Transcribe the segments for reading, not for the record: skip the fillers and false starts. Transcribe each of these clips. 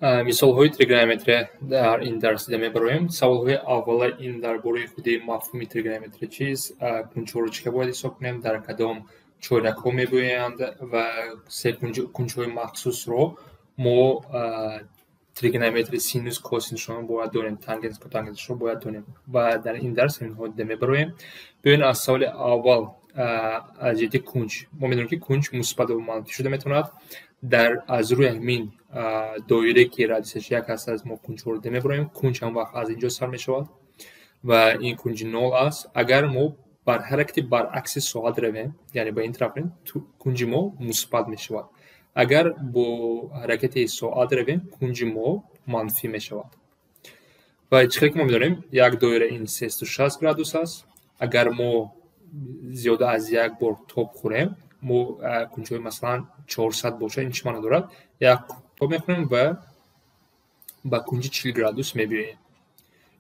Мисолҳои тригонометрия дар ин дарс дида мебароем. Саволҳои аввала ин дар бораи худи мафҳуми тригонометрия чист, кунҷҳоро чӣ хел бояд ҳисоб кунем, дар кадом чорякҳо мебиёянд ва се кунҷҳои махсусро мо тригонометрии синус, косинусро бояд донем, тангенс, котангенсро бояд донем ва дар ин дарс инҳо дида мебароем. Биёед аз саволи аввал аз ҷиҳати кунҷ. Мо медонем, ки кунҷ мусбат ва манфӣ шуда метавонад. Дар аз рӯи ҳамин доирае, ки радиусаш як аст, аз мо кунҷҳоро дида мебароем. Кунҷ ҳам вақт аз инҷо сар мешавад ва ин кунҷи нол аст. Агар мо бар ҳаракати баръакси соат равем, яъне ба ин тараф равем, кунҷи мо мусбат мешавад. Агар бо ҳаракати соат равем, кунҷи мо манфӣ мешавад. Ва чӣ хел ки мо медонем, як доира ин 360 градус аст. Агар мо зиёда аз як бор тоб хӯрем, мо кунҷҳои масалан 400 бошад, ин чӣ маъно дорад? Як тоб мехӯрем ва ба кунҷи 40 градус мебиёем.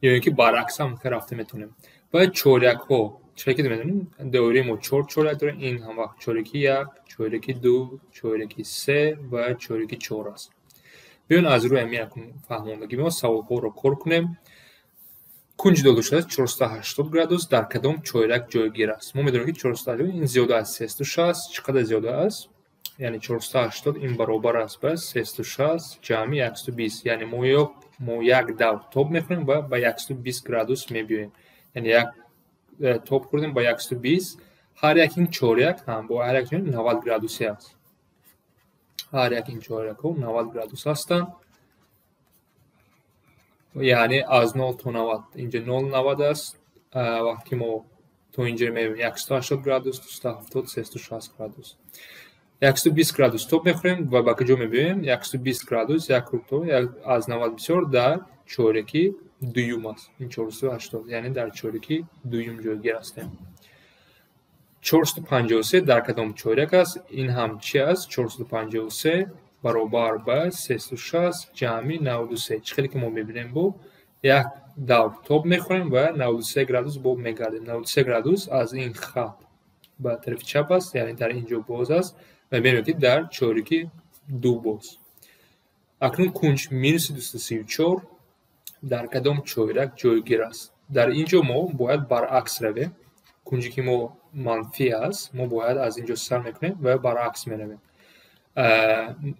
Ё ин ки баръакс ҳам рафта метавонем. Ва чорякҳо, чӣ хел ки медонем, доираи мо чор чоряк дорад. Ин ҳам вақт чоряки як, чоряки ду, чоряки се ва чоряки чор аст. Биёед аз рӯи ҳамин якум фаҳмондагӣ мо саволҳоро кор кунем. Кунҷ дода шудааст 480 градус, дар кадом чоряк ҷойгир аст? Мо медонем, ки 480 ин зиёда аз 360. Чӣ қадар зиёда аст? Яъне 480 ин баробар аст ба 360 ҷамъи 120. Яъне мо як давр тоб мехӯрем ва ба 120 градус мебиёем. Яъне як тоб хӯрдем ба 120. Ҳар як ин чоряк ҳам бо ҳар як 90 градуси аст. Ҳар як ин чорякҳо 90 градус ҳастанд. Яъне аз 0 то 90, инҷо 0 90 аст. Вақте ки мо то инҷо меоем, 180 градус, 270, 360 градус. 120 градус тоб мехӯрем ва ба куҷо мебиёем? 120 градус, як круг то аз 90 бисёр дар чоряки дуюм аст. Ин 480, яъне дар чоряки дуюм ҷойгир ҳастем. 453 дар кадом чоряк аст? Ин ҳам чи аст? 453 баробар ба 360 ҷамъи 93. Чӣ хеле ки мо мебинем, бо як давр тоб мехӯрем ва 93 градус бо мегардем. 93 градус аз ин хат ба тарафи чап аст, яъне дар ин ҷо боз аст ва мебинем, ки дар чоряки ду боз. Акнун кунҷ минуси 234 дар кадом чоряк ҷойгир аст? Дар ин ҷо мо бояд баръакс равем. Кунҷе ки мо манфӣ аст, мо бояд аз ин ҷо сар мекунем ва баръакс меравем.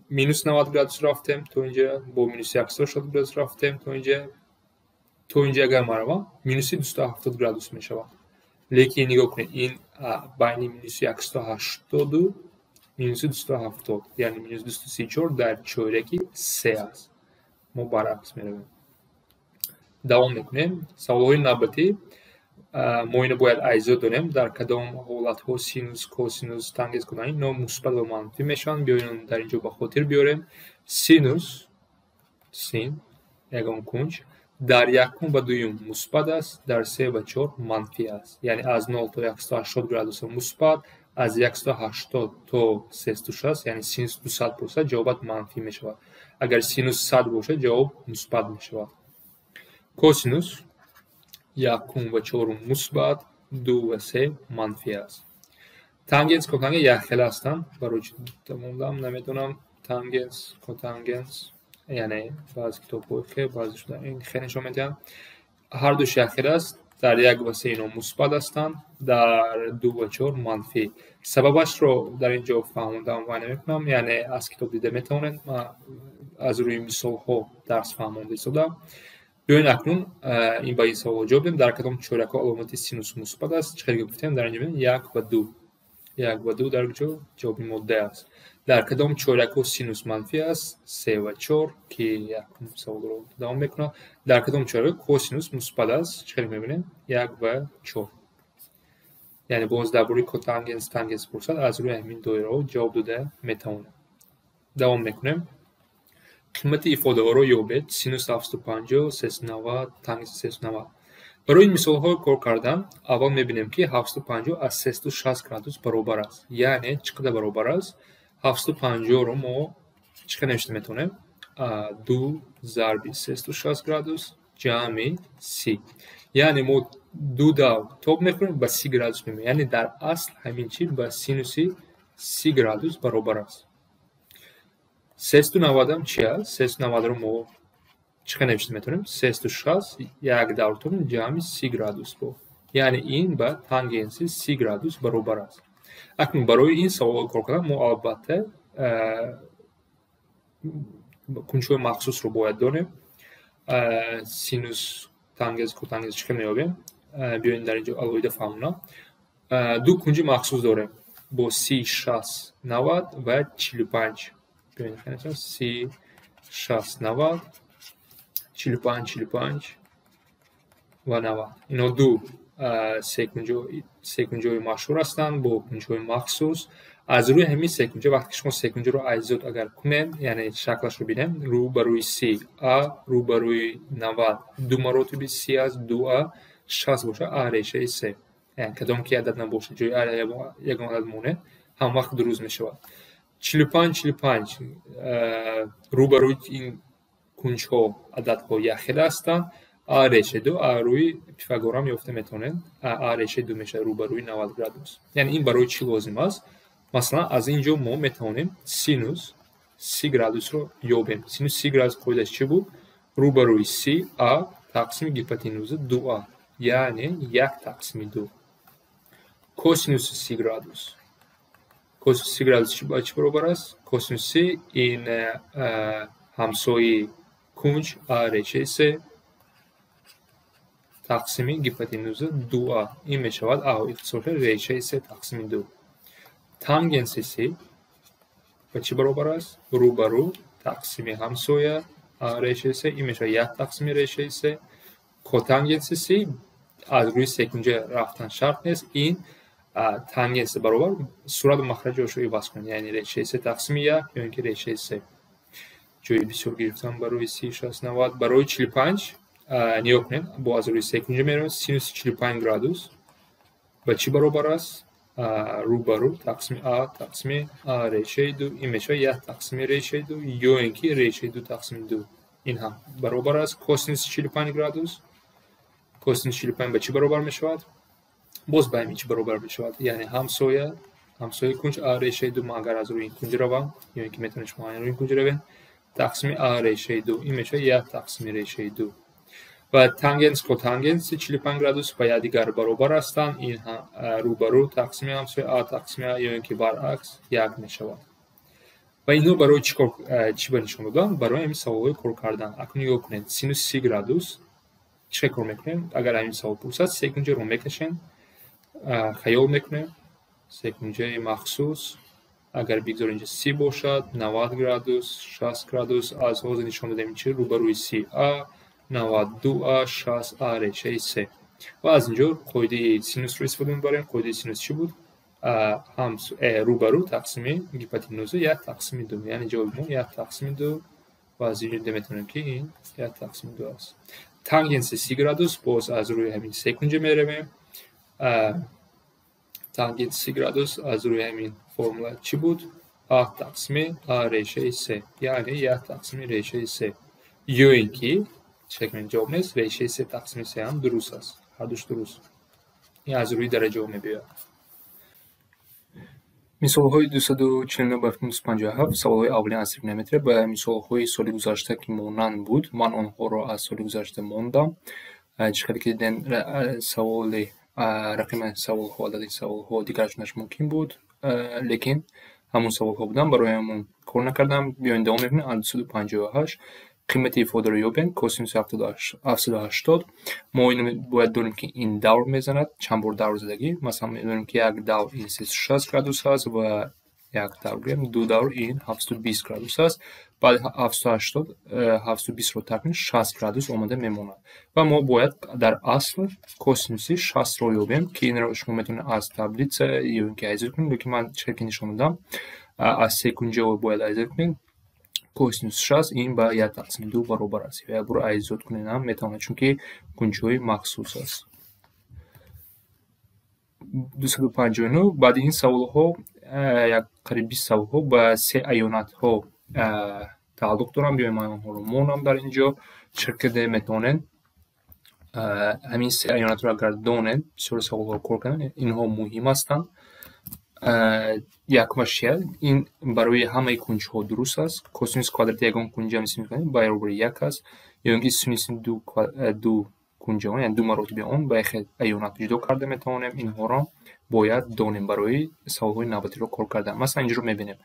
Минус 90 градус рафтем то инҷа, бо минуси 180 градус рафтем то инҷа. То инҷа агар ма равам, минуси 270 градус мешавад. Лекин нигоҳ кунед, ин байни минуси 180 минуси 270, яъне минус 234 дар чоряки се аст. Мо баръакс меравем. Давом мекунем. Саволҳои навбатӣ мо ино бояд айзо донем, дар кадом ҳолатҳо синус, косинус, тангенс, котангенс ино мусбат ва манфӣ мешаванд. Биёед дар ин ҷо ба хотир биёрем. Синус, син ягон кунҷ дар якум ва дуюм мусбат аст, дар се ва чор манфӣ аст. Яъне аз 0 то 180 градуса мусбат, аз 180 то 360, яъне синус 200 бошад, ҷавобат манфӣ мешавад. Агар синус 100 бошад, ҷавоб мусбат мешавад. Косинус якум ва чорум мусбат, ду ва се манфӣ аст. Тангенс, котангенс якхела ҳастанд. Барои чӣ мондам, намедонам. Тангенс, котангенс, яъне баъзе китобҳои хе, баъзе ин хе нишон медиҳанд. Ҳардуш якхела аст. Дар як ва се ино мусбат ҳастанд, дар ду ва чор манфӣ. Сабабашро дар ин ҷо фаҳмондам ва намекунам, яъне аз китоб дида метавонед. Ман аз рӯи мисолҳо дарс фаҳмонда истодам. Биёед акнун ин ба ин саволҳо ҷавоб диҳем. Дар кадом чорякҳо аломати синус мусбат аст? Чӣ хеле гуфтем, дар ин ҷо бинед, як ва ду. Як ва ду дар ҷо ҷавоби мо Д аст. Дар кадом чорякҳо синус манфӣ аст? Се ва чор, ки якум саволро давом мекунад. Дар кадом чоряк косинус мусбат аст? Чӣ хеле мебинем, як ва чор. Яъне боз дар бораи котангенс, тангенс пурсад, аз рӯи ҳамин доираҳо ҷавоб дода метавонем. Давом мекунем. Қимати ифодаҳоро ёбед. Синус 750, 390, тангенс 390. Барои ин мисолҳо кор кардан, аввал мебинем, ки 750 аз 360 градус баробар аст. Яъне чӣ қадар баробар аст? 750-ро мо чӣ қадар навишта метавонем? Ду зарби 360 градус ҷамъи 30. Яъне мо ду давр тоб мехӯрем, ба 30 градус мемоем. Яъне дар асл ҳамин чиз ба синуси 30 градус баробар аст. 390 ҳам чи аст? 390-ро мо чӣ хел навишта метавонем? 360 як давртон ҷамъи 30 градус бо. Яъне ин ба тангенси 30 градус баробар аст. Акнун барои ин саволро кор кардан мо албатта кунҷҳои махсусро бояд донем. Синус, тангенс, котангенс чӣ хел меёбем? Биёед дар инҷо алоҳида фаҳмонам. Ду кунҷи махсус дорем бо 30, 60, 90 ва 45. Биёед 30, 60, 90, 45, 45 ва 90. Ино ду секунҷои машҳур ҳастанд бо кунҷҳои махсус. Аз рӯи ҳамин секунҷа, вақте ки шумо секунҷаро айзод агар кунем, яъне шаклашро бинем, рӯ ба рӯи 30 а, рӯ ба рӯи 90 ду маротиби 30 аст, 2 а, 60 бошад а решаи 3. Яъне кадом ки адад набошад, ҷои а ягон адад монед, ҳам вақт дуруст мешавад. 45, 45 рӯ ба рӯи ин кунҷҳо ададҳо якхела ҳастанд. А решаи 2 а рӯи Пифагорам ёфта метавонед. А решаи 2 мешавад рӯ ба рӯи 90 градус. Яъне ин барои чӣ лозим аст? Масалан, аз ин ҷо мо метавонем синус 30 градусро ёбем. Синус 30 градус қоидааш чӣ буд? Рӯ ба рӯи 30 а тақсими гипотенуза 2а, яъне 1 тақсими 2. Косинуси 30 градус. Косинуси 30 градус ба чӣ баробар аст? Косинуси 30 ин ҳамсояи кунҷ а решаи 3 тақсими гипотенуза 2а. Ин мешавад а ихтисор шуда решаи 3 тақсими 2. Тангенси 30 ба чӣ баробар аст? Рӯ ба рӯ тақсими ҳамсоя а решаи 3, ин мешавад 1 тақсими решаи 3. Котангенси 30 аз рӯи секунҷа рафтан шарт нест. Ин тангенси баробар сурат ва махраҷашро иваз кунед, яъне решаи 3 тақсими 1 ё ин ки решаи 3. Ҷои бисёр гирифтан барои 30, 60, 90. Барои 45 нигоҳ кунед, бо аз рӯи секунҷа меравем. Синуси 45 градус ба чӣ баробар аст? Рӯ ба рӯ тақсими а тақсими а решаи 2, ин мешавад 1 тақсими решаи 2 ё ин ки решаи 2 тақсими 2. Ин ҳам баробар аст. Косинуси 45 градус. Косинуси 45 ба чӣ баробар мешавад? Боз ба ҳамин чӣ баробар мешавад? Яъне ҳамсояи кунҷ а решаи 2, ман агар аз рӯи ин кунҷ равам, ё ин ки метавонед шумо аз рӯи ин кунҷ равед, тақсими а решаи 2, ин мешавад 1 тақсими решаи 2. Ва тангенс котангенси 45 градус ба якдигар баробар ҳастанд. Ин рӯ ба рӯ тақсими ҳамсоя а тақсими а ё ин ки баръакс 1 мешавад. Ва ино барои чӣ кор чӣ ба нишон додан? Барои ҳамин саволҳои кор кардан. Акнун нигоҳ кунед, синус 30 градус чӣ кор мекунем? Агар ҳамин савол пурсад, секунҷаро мекашем, хаёл мекунем, секунҷаи махсус. Агар бигзор инҷа 30 бошад, 90 градус, 60 градус, аз ҳозир нишон додем чи рӯ ба рӯи 30 а, 92 а, 60 а решаи 3. Ва аз инҷо қоидаи синусро истифода мебарем. Қоидаи синус чӣ буд? Ҳам рӯ ба рӯ тақсими гипотенуза 1 тақсими 2. Яъне ҷавоби мо 1 тақсими 2 ва аз инҷо дида метавонем ки ин 1 тақсими 2 аст. Тангенси 30 градус боз аз рӯи ҳамин секунҷа меравем. Тангенси 30 градус аз рӯи ҳамин формула чӣ буд? А тақсими а решаи 3, яъне 1 тақсими решаи 3. Ё ин ки чек ҷавоб нест, решаи 3 тақсими 3 ҳам дуруст аст. Ҳардуш дуруст. Ин аз рӯи дараҷаҳо мебиёяд. Мисолҳои 249 ба 257 саволҳои аввалин аз тригонометрия ба мисолҳои соли гузашта ки монанд буд, ман онҳоро аз соли гузашта мондам. Чӣ хеле ки дидем, саволи рақами саволҳо, адади саволҳо дигар шуданаш мумкин буд, лекин ҳамон саволҳо буданд, барои ҳамон кор накардам. Биёед давом мекунем аз 258. Қимати ифодаро ёбем, косинуси 780. Мо ино бояд донем ки ин давр мезанад, чанд бор давр задагӣ. Масалан, медонем ки як давр ин 360 градус аст ва як давр гирем, ду давр ин 720 градус аст. Баъд 780 720-ро тарк кунем, 60 градус омада мемонад. Ва мо бояд дар асл косинуси 60-ро ёбем, ки инро шумо метавонед аз таблица ё ин ки айзод кунед, лекин ман чӣ ки нишон додам, аз секунҷа бояд айзод кунед. Косинус 60 ин ба 1 тақсими 2 баробар аст. Як бор айзод кунед ҳам метавонад, чунки кунҷҳои махсус аст. 259. Баъди ин саволҳо, як қариб 20 саволҳо ба се аёнатҳо тааллуқ доранд. Биёем ман онҳоро монам дар ин ҷо. Чӣ киде метавонед ҳамин се аёнатро агар донед, бисёр саволҳоро кор кунед, инҳо муҳим ҳастанд. Якумаш чия? Ин барои ҳамаи кунҷҳо дуруст аст. Косинус квадрати ягон кунҷ ҷамъи синус квадрати баробари як аст. Ё ин ки синуси ду кунҷи он, яъне ду маротиби он ба як аёнат ҷудо карда метавонем. Инҳоро бояд донем барои саволҳои навбатиро кор кардан. Масалан, инҷоро мебинем.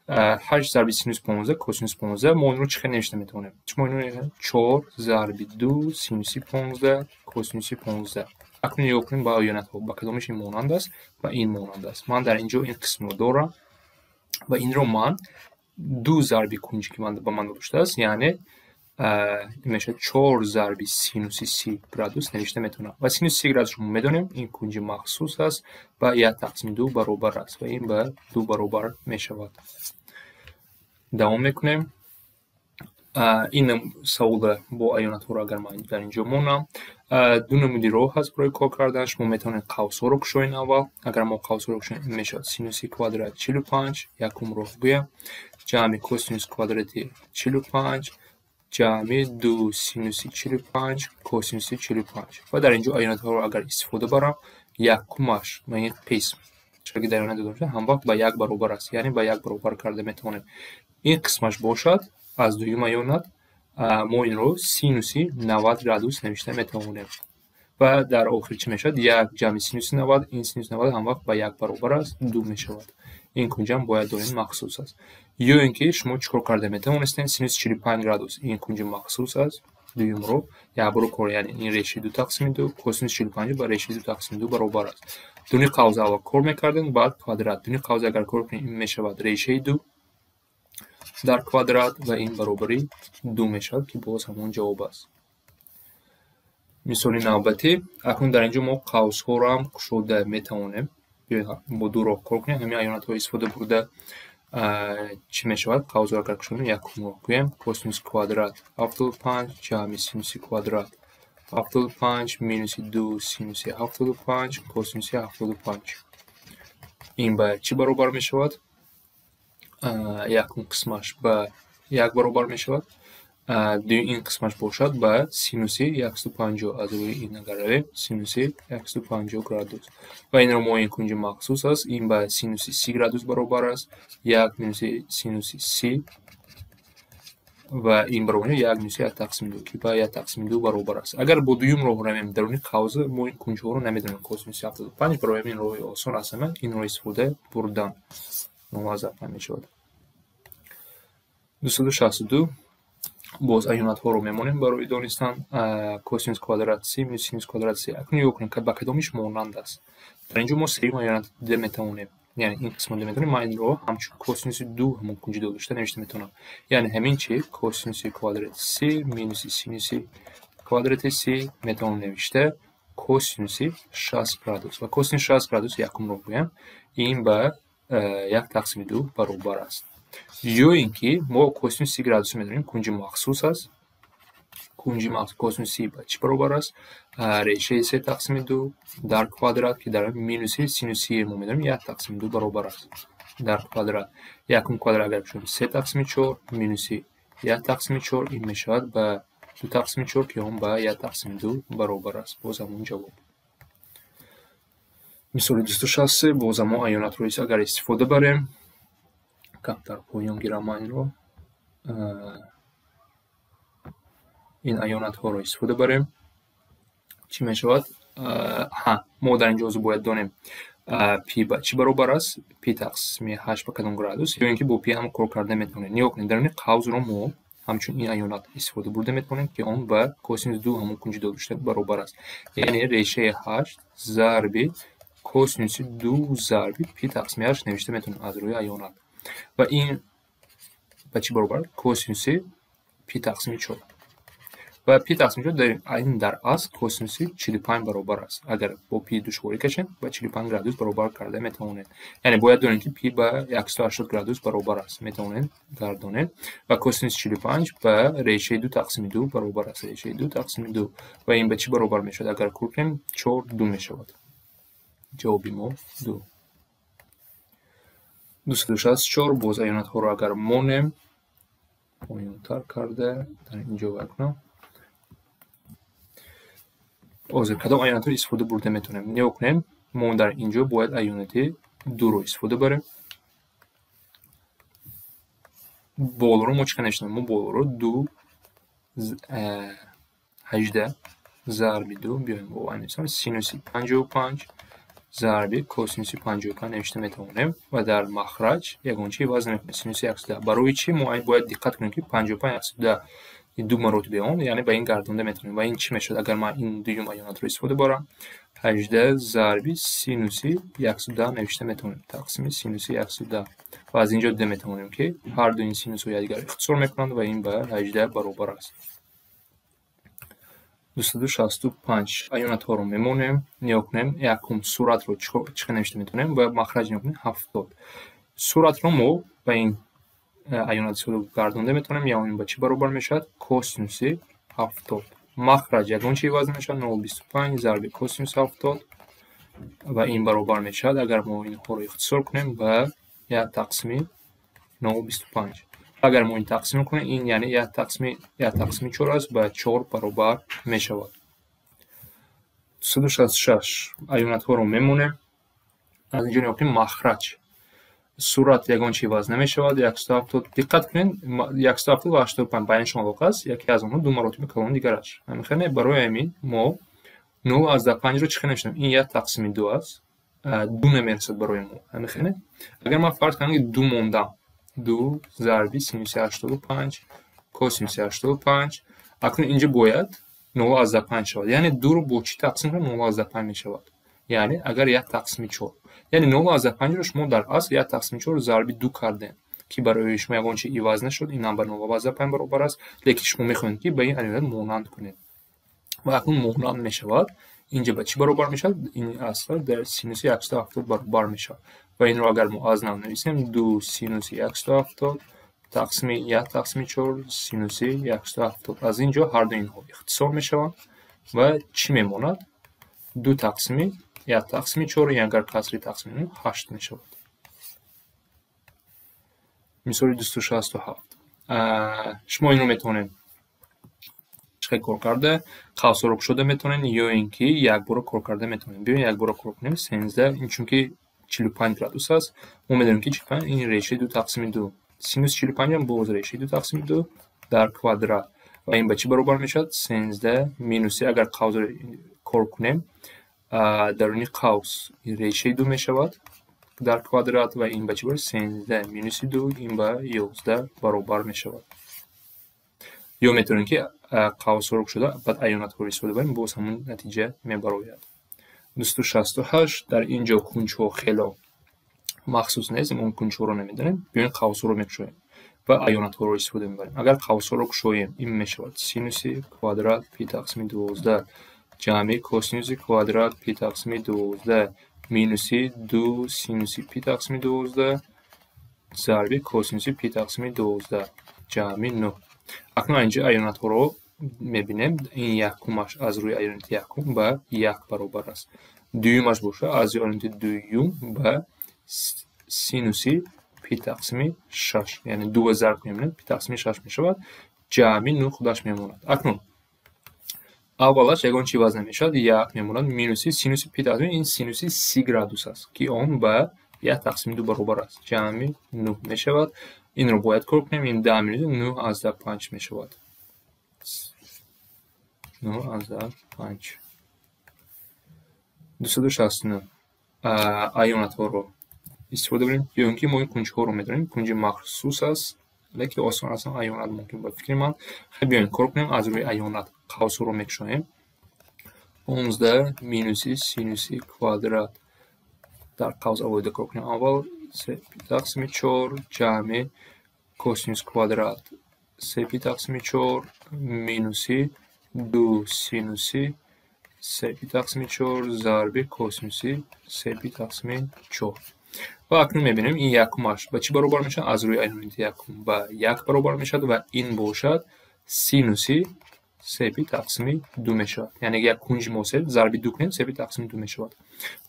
8 зарби синус 15 косинус 15, мо инро чӣ хел навишта метавонем? Шумо инро 4 зарби 2 синуси 15 косинуси 15. Акнун нигоҳ кунем ба оёнатҳо, ба кадомаш ин монанд аст ва ин монанд аст. Ман дар инҷо ин қисмро дорам ва инро ман 2 зарби кунҷи ки ба ман дода шудааст, яъне ин мешавад 4 зарби синуси 30 градус навишта метавонам. Ва синуси 30 градусро мо медонем, ин кунҷи махсус аст, ба 1 тақсими 2 баробар аст ва ин ба 2 баробар мешавад. Давом мекунем. Ин савола бо аёнатҳоро агар ман дар инҷо монам, ду намуди роҳ ҳаст барои кор кардан. Шумо метавонед қавсҳоро кушоед аввал. Агар мо қавсҳоро кушоем, ин мешавад синуси квадрат 45, якум роҳ гӯям, ҷамъи косинус квадрати 45, ҷамъи 2 синуси 45 косинуси 45. Ва дар инҷо аёнатҳоро агар истифода барам, якумаш ма ин қисм, чунки дар аёнат дода шуда, ҳамвақт ба 1 баробар аст, яъне ба 1 баробар карда метавонем. Ин қисмаш бошад аз дуюм аёнат, мо инро синуси 90 градус навишта метавонем. Ва дар охир чӣ мешавад? 1 ҷамъи синуси 90, ин синуси 90 ҳамвақт ба 1 баробар аст, 2 мешавад. Ин кунҷам бояд донем махсус аст. Ё ин ки шумо чӣ кор карда метавонистед? Синуси 45 градус ин кунҷи махсус аст, дуюмро як бор кор, яъне ин решаи 2 тақсими 2, косинуси 45 ба решаи 2 тақсими 2 баробар аст. Дуни қавз аввал кор мекардем, баъд квадрат. Дуни қавз агар кор кунем, ин мешавад решаи 2 дар квадрат ва ин баробари 2 мешавад, ки боз ҳамон ҷавоб аст. Мисоли навбатӣ. Акнун дар инҷо мо қавсҳоро ҳам кушода метавонем. Биёед бо ду роҳ кор кунем. Ҳамин аёнатҳоро истифода бурда чӣ мешавад? Қавсҳоро агар кушодем, якумро гӯем косинус квадрат 75 ҷамъи синуси квадрат 75 минуси 2 синуси 75 косинуси 75. Ин ба чӣ баробар мешавад? Якум қисмаш ба 1 баробар мешавад. Ин қисмаш бошад ба синуси 150, аз рӯи ин агар равем синуси 150 градус. Ва инро мо ин кунҷи махсус аст, ин ба синуси 30 градус баробар аст, 1 минуси синуси 30 ва ин баробар 1 минуси 1 тақсими 2, ки ба 1 тақсими 2 баробар аст. Агар бо дуюм роҳ равем, даруни қавс мо ин кунҷҳоро намедонем, косинуси 75, барои ҳамин роҳи осон аст ҳама инро истифода бурдан. 0.5 мешавад. 262. Боз аёнатҳоро мемонем барои донистан. Косинус квадрат 30 минус синус квадрат 30. Акнун нигоҳ кунем, ба кадомиш монанд аст. Дар инҷо мо сеюм аёнат дида метавонем. Яъне ин қисмро дида метавонем. Ман инро ҳамчун косинуси 2 ҳамон кунҷи дода шуда навишта метавонам. Яъне ҳамин чи косинуси квадрати 30 минуси синуси квадрати 30 метавонам навишта косинуси 60 градус. Ва косинуси 60 градус якумро гӯям, ин ба 1 тақсими 2 баробар аст. Ё ин ки мо косинуси 30 градус медонем, кунҷи махсус аст. Кунҷи махсус косинуси 30 ба чӣ баробар аст? Решаи 3 тақсими 2 дар квадрат, ки дар минуси синуси 30 мо медонем 1 тақсими 2 баробар аст дар квадрат. Якум квадрат агар кушоем 3 тақсими 4 минуси 1 тақсими 4, ин мешавад ба 2 тақсими 4, ки он ба 1 тақсими 2 баробар аст. Боз ҳамон ҷавоб. Мисоли 263, боз ҳамон аёнатро агар истифода барем, камтар поён гирам ман инро. Ин аёнатҳоро истифода барем. Чӣ мешавад? Мо дар инҷо ҳозир бояд донем пи ба чӣ баробар аст? Пи тақсими 8 ба кадом градус, ё ин ки бо пи ҳам кор карда метавонем. Нигоҳ кунед, даруни қавсро мо ҳамчун ин аёнат истифода бурда метавонем, ки он ба косинус 2 ҳамон кунҷи дода шуда баробар аст. Яъне решаи 8 зарби косинуси 2 зарби пи тақсими 8 навишта метавонем аз рӯи аёнат. Ва ин ба чӣ баробар? Косинуси пи тақсими 4. Ва пи тақсими 4 ин дар асл косинуси 45 баробар аст. Агар бо пи душворӣ кашем, ба 45 градус баробар карда метавонем. Яъне бояд донем, ки пи ба 180 градус баробар аст. Метавонем гардонем. Ва косинуси 45 ба решаи 2 тақсими 2 баробар аст. Решаи 2 тақсими 2. Ва ин ба чӣ баробар мешавад? Агар кор кунем, 4 2 мешавад. Ҷавоби мо 2. 264. Боз аёнатҳоро агар монем, поёнтар карда дар инҷо вай кунам. Ҳозир кадом аёнатро истифода бурда метавонем? Нигоҳ кунем, мо дар инҷо бояд аёнати дуро истифода барем. Болоро мо чӣ қадар навиштем? Мо болоро 2 18 зарби 2 биёем бо вай нависем синуси 55 зарби косинуси 55 навишта метавонем ва дар махраҷ ягон чи иваз намекунем. Синуси 110. Барои чӣ мо бояд диққат кунем, ки 55 110 ду маротиба он, яъне ба ин гардонда метавонем. Ва ин чӣ мешавад? Агар ман ин дуюм аёнатро истифода барам, 18 зарби синуси 110 навишта метавонем, тақсими синуси 110. Ва аз инҷо дида метавонем, ки ҳар ду ин синусҳо якдигарро ихтисор мекунанд ва ин ба 18 баробар аст. 265 аёнатҳоро мемонем, нигоҳ кунем, якум суратро чӣ қадар навишта метавонем ва махраҷ нигоҳ кунем 70. Суратро мо ба ин аёнат истифода гардонда метавонем, яъне ин ба чӣ баробар мешавад? Косинуси 70. Махраҷ ягон чи иваз намешавад, 0,25 зарби косинуси 70 ва ин баробар мешавад, агар мо инҳоро ихтисор кунем, ба 1 тақсими 0,25. Агар мо ин тақсим кунем, ин яъне 1 тақсими 4 аст, ба 4 баробар мешавад. 266 аёнатҳоро мемонем. Аз инҷо нигоҳ кунем, махраҷ сурат ягон чи иваз намешавад, 170. Диққат кунед, 170 ва 85 байнашон алоқа аст, яке аз онҳо ду маротиба калони дигараш. Ҳамин хел барои ҳамин мо 0,5-ро чӣ хел навиштем? Ин 1 тақсими 2 аст, 2 намерасад барои мо. Ҳамин хел агар ман фарз кунам, ки 2 мондам, 2 зарби синуси 85 косинуси 85, акнун инҷо бояд 0,5 шавад. Яъне 2-ро бо чӣ тақсим кунем 0,5 мешавад? Яъне агар 1 тақсими 4. Яъне 0,5-ро шумо дар асл 1 тақсими 4 зарби 2 кардем, ки барои шумо ягон чи иваз нашуд, ин ҳам ба 0,5 баробар аст, лекин шумо мехоҳед, ки ба ин аёнат монанд кунед. Ва акнун монанд мешавад. Инҷа ба чӣ баробар мешавад? Ин асл дар синуси 170 баробар мешавад. Ва инро агар мо аз нав нависем, 2 синуси 170 тақсими 1 тақсими 4 синуси 170. Аз ин ҷо ҳар ду инҳо ихтисор мешаванд ва чӣ мемонад? 2 тақсими 1 тақсими 4, ин агар касри тақсим кунем 8 мешавад. Мисоли 267. Шумо инро метавонед чӣ кор карда, қавсҳоро кушода метавонед ё ин ки якбора кор карда метавонед. Биёед якбора кор кунем. 13, ин чунки 45 градус аст, мо медонем, ки 45 ин решаи 2 тақсими 2. Синус 45 ҳам боз решаи 2 тақсими 2 дар квадрат. Ва ин ба чӣ баробар мешавад? 13 минуси, агар қавсро кор кунем, даруни қавс решаи 2 мешавад дар квадрат ва ин ба чӣ баробар? 13 минуси 2, ин ба 11 баробар мешавад. Ё метавонем, ки қавсҳоро кушода баъд аёнатҳоро истифода барем, боз ҳамон натиҷа мебарояд. 268. Дар ин ҷо кунҷҳо хело махсус нест, мо кунҷҳоро намедонем. Биёед қавсҳоро мекушоем ва аёнатҳоро истифода мебарем. Агар қавсҳоро кушоем, ин мешавад синуси квадрат пи тақсими 12 ҷамъи косинуси квадрат пи тақсими 12 минуси 2 синуси пи тақсими 12 зарби косинуси пи тақсими 12 ҷамъи 9. Акнун инҷо аёнатҳоро мебинем. Ин якумаш аз рӯи аёнати якум ба 1 баробар аст. Дуюмаш бошад аз рӯи аёнати дуюм ба синуси пи тақсими 6, яъне 2 зарб кунем, пи тақсими 6 мешавад, ҷамъи 9 худаш мемонад. Акнун аввалаш ягон чи иваз намешавад, 1 мемонад, минуси синуси пи тақсими, ин синуси 30 градус аст, ки он ба 1 тақсими 2 баробар аст, ҷамъи 9 мешавад. Инро бояд кор кунем, ин 10 минус 9 аз 5 мешавад. 9 аз 5. 269. Аёнатҳоро истифода барем, ё ин ки мо ин кунҷҳоро медонем, кунҷи махсус аст, лекин осон аст аёнат мумкин ба фикри ман. Хеле биёем кор кунем аз рӯи аёнат, қавсҳоро мекушоем. 15 минуси синуси квадрат дар қавс аввалида кор кунем. Аввал 3 пи тақсими 4 ҷамъи косинус квадрат 3 пи тақсими 4 минуси 2 синуси 3 пи тақсими 4 зарби косинуси 3 пи тақсими 4. Ва акнун мебинем, ин якумаш ба чӣ баробар мешавад? Аз рӯи аёнати якум ба 1 баробар мешавад ва ин бошад синуси 3 пи тақсими 2 мешавад. Яъне як кунҷи мо зарби 2 кунем, 3 пи тақсими 2 мешавад.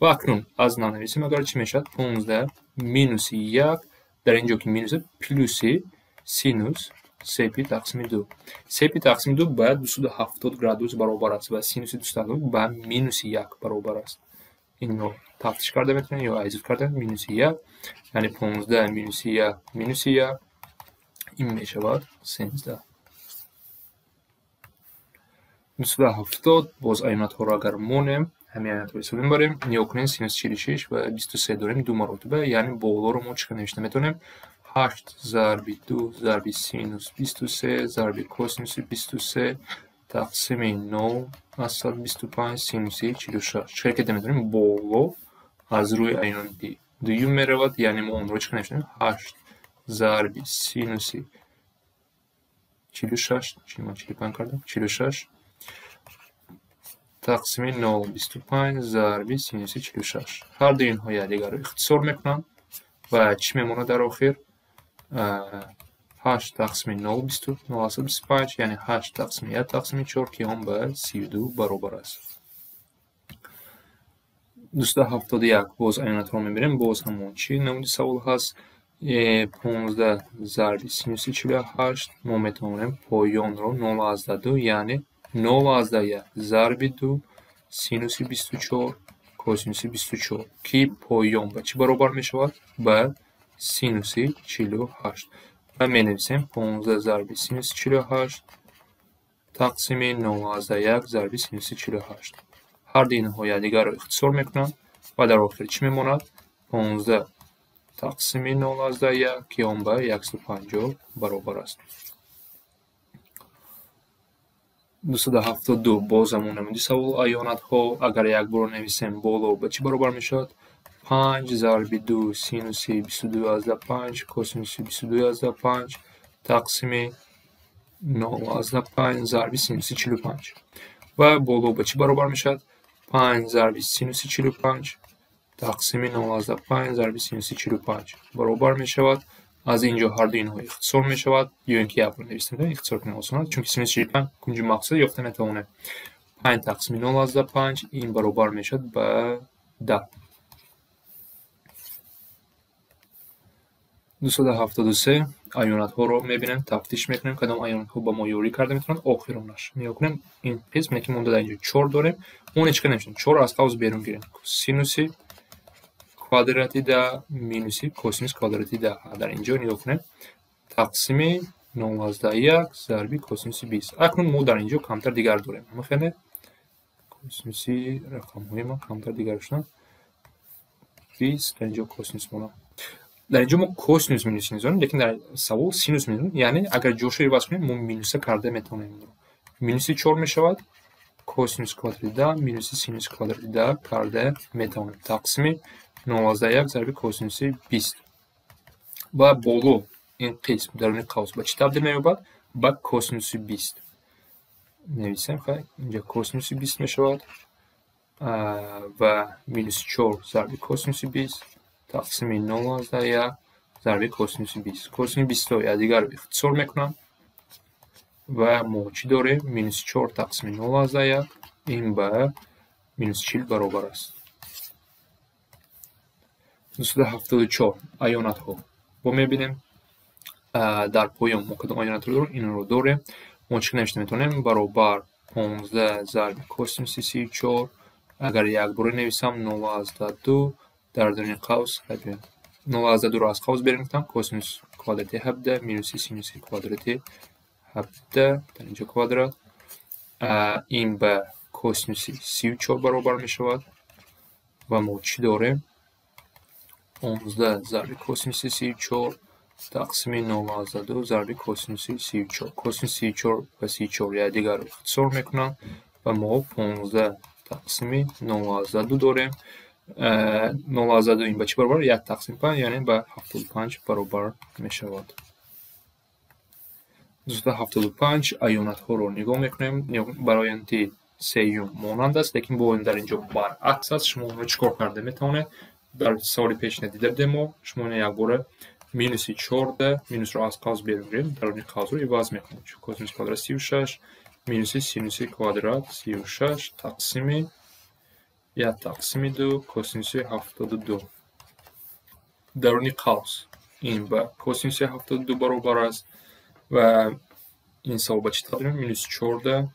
Ва акнун аз нав нависем, агар чӣ мешавад? 15 минуси 1, дар ин ҷо ки минус, плюси синус 3 пи тақсими 2. 3 пи тақсими 2 ба 270 градус баробар аст ва синуси 270 ба минуси 1 баробар аст. Инро тафтиш карда метавонем ё айзуд карда минуси 1, яъне 15 минуси 1 минуси 1 ин мешавад 13. 270 боз аёнатҳоро агар монем, ҳамин аёнатҳоро ҳисоб мебарем. Нигоҳ кунед, синус 46 ва 23 дорем ду маротиба, яъне болоро мо чӣ қадр навишта метавонем? 8 зарби 2 зарби синус 23 зарби косинуси 23 тақсими 0,25 синуси 46. Чӣ қадр метавонем? Боло аз рӯи аёнати дуюм меравад, яъне мо онро чӣ қадр навиштем? 8 зарби синуси 46, ман 45 кардам, 46 тақсими 0,25 зарби синуси 46. Ҳар дуи инҳо якдигарро ихтисор мекунанд ва чӣ мемонад дар охир? 8 тақсими 0,25, яъне 8 тақсими 1 тақсими 4, ки он ба 32 баробар аст. 271 боз аёнатҳоро мебинем, боз ҳамон чӣ намуди савол ҳаст. 15 зарби синуси 48 мо метавонем поёнро 0,2, яъне 0,1 зарби 2 синуси 24 косинуси 24, ки поён ба чӣ баробар мешавад? Ба синуси 48. Ва менависем 15 зарби синуси 48 тақсими 0,1 зарби синуси 48. Ҳар дуи инҳо якдигарро ихтисор мекунанд ва дар охир чӣ мемонад? 15 тақсими 0,1, ки он ба 150 баробар аст. 272 боз ҳамон намуди савол аёнатҳо. Агар як бор нависем, боло ба чӣ баробар мешавад? 5 зарби 2 синуси 22,5 косинуси 22,5 тақсими 0,5 зарби синуси 45. Ва боло ба чӣ баробар мешавад? 5 зарби синуси 45 тақсими 0,5 зарби синуси 45 баробар мешавад. Аз ин ҷо ҳар дуи инҳо ихтисор мешавад, ё ин ки як бор нависем, ихтисор кунем осон аст, чунки синуси 45 кунҷи мақсад ёфта метавонем. 5 тақсими 0,5 ин баробар мешавад ба 10. 273 аёнатҳоро мебинем, тафтиш мекунем, кадом аёнатҳо ба мо ёрӣ карда метавонанд. Охиронаш нигоҳ кунем, ин қисм ки мо дар инҷо 4 дорем, мо ҳеҷ қадр навиштем, 4 аз қавс берун гирем. Синуси квадрати 10 минуси косинус квадрати 10. Дар инҷо нигоҳ кунем, тақсими 0,1 зарби косинуси 20. Акнун мо дар инҷо камтар дигар дорем. Ҳама хеле косинуси рақамҳои мо камтар дигар шуданд. 20 дар инҷо косинус монам. Дар инҷо мо косинус минус синус дорем, лекин дар савол синус минус, яъне агар ҷошро иваз кунем, мо минуса карда метавонем. Минуси 4 мешавад, косинус квадрати 10 минуси синус квадрати 10 карда метавонем. Тақсими 0,1 зарби косинуси 20. Ва боло ин қисм даруни қавс ба чӣ табдил меёбад? Ба косинуси 20. Нависем, хай, инҷо косинуси 20 мешавад ва минуси 4 зарби косинуси 20 тақсими 0,1 зарби косинуси 20. Косинуси 20 якдигарро ихтисор мекунанд ва мо чӣ дорем? Минуси 4 тақсими 0,1 ин ба минуси 40 баробар аст. 274 аёнатҳо. Бо мебинем дар поён мо кадом аёнатро дорем? Инро дорем. Мо чӣ навишта метавонем? Баробар 15 зарби косинуси 34. Агар як бора нависам 0,2 дар даруни қавс 0,2-ро аз қавс берун гирифтам, косинус квадрати 17 минуси синуси квадрати 17 дар инҷо квадрат, ин ба косинуси 34 баробар мешавад ва мо чӣ дорем? 15 зарби косинуси 34 тақсими 0,2 зарби косинуси 34. Косинуси 34 ва 34 якдигарро ихтисор мекунанд ва мо 15 тақсими 0,2 дорем. 0,2 ин ба чӣ баробар? 1 тақсим 5, яъне ба 75 баробар мешавад. 275 аёнатҳоро нигоҳ мекунем. Барои аёнати сеюм монанд аст, лекин бо дар инҷо баръакс аст. Шумо онро чӣ кор карда метавонед? Дар саволи пешина дида будем мо. Шумо ина якбора минуси 14 минусро аз қавс берун гирем, даруни қавсро иваз мекунем. Косинус квадрат 36 минуси синуси квадрат 36 тақсими 1 тақсими 2 косинуси 72. Даруни қавс ин ба косинуси 72 баробар аст ва ин савол ба чӣ табдил меёбад? Минуси 14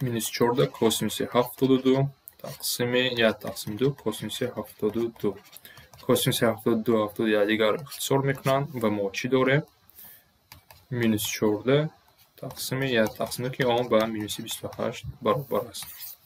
Минус 14 косинуси 72 тақсими як тақсими ду косинуси 72. Косинуси 72, 70 якдигарро ихтисор мекунанд ва мо чӣ дорем? Минус 14 тақсими як тақсими ду, ки он ба минуси 28 баробар аст.